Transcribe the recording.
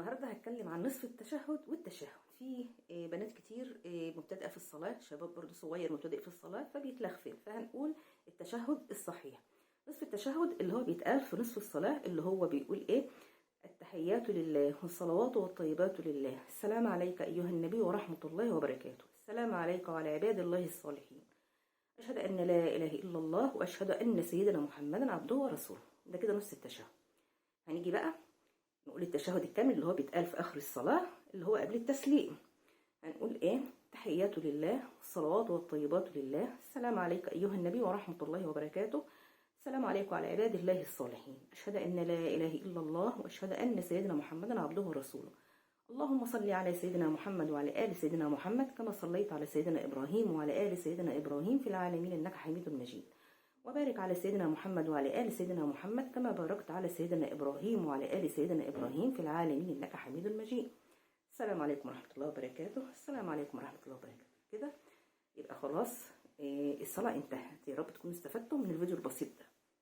النهارده هتكلم عن نصف التشهد والتشهد. في بنات كتير مبتدئة في الصلاة، شباب برضو صغير مبتدئ في الصلاة فبيتلخفن، فهنقول التشهد الصحيح. نصف التشهد اللي هو بيتقال في نصف الصلاة، اللي هو بيقول ايه؟ التحيات لله والصلوات والطيبات لله، السلام عليك أيها النبي ورحمة الله وبركاته، السلام عليك وعلى عباد الله الصالحين، أشهد أن لا إله إلا الله وأشهد أن سيدنا محمدا عبده ورسوله. ده كده نص التشهد. هنيجي بقى نقول التشهد الكامل اللي هو بيتقال في آخر الصلاة، اللي هو قبل التسليم. هنقول إيه؟ تحيات لله والصلوات والطيبات لله، السلام عليك أيها النبي ورحمة الله وبركاته، السلام عليكم وعلى عباد الله الصالحين، أشهد أن لا إله إلا الله وأشهد أن سيدنا محمدا عبده ورسوله، اللهم صل على سيدنا محمد وعلى آل سيدنا محمد كما صليت على سيدنا إبراهيم وعلى آل سيدنا إبراهيم في العالمين إنك حميد مجيد، وبارك على سيدنا محمد وعلى آل سيدنا محمد كما باركت على سيدنا إبراهيم وعلى آل سيدنا إبراهيم في العالمين إنك حميد مجيد. السلام عليكم ورحمة الله وبركاته، السلام عليكم ورحمة الله وبركاته. كده يبقى خلاص الصلاة انتهت. يا رب تكونوا استفدتوا من الفيديو البسيط ده.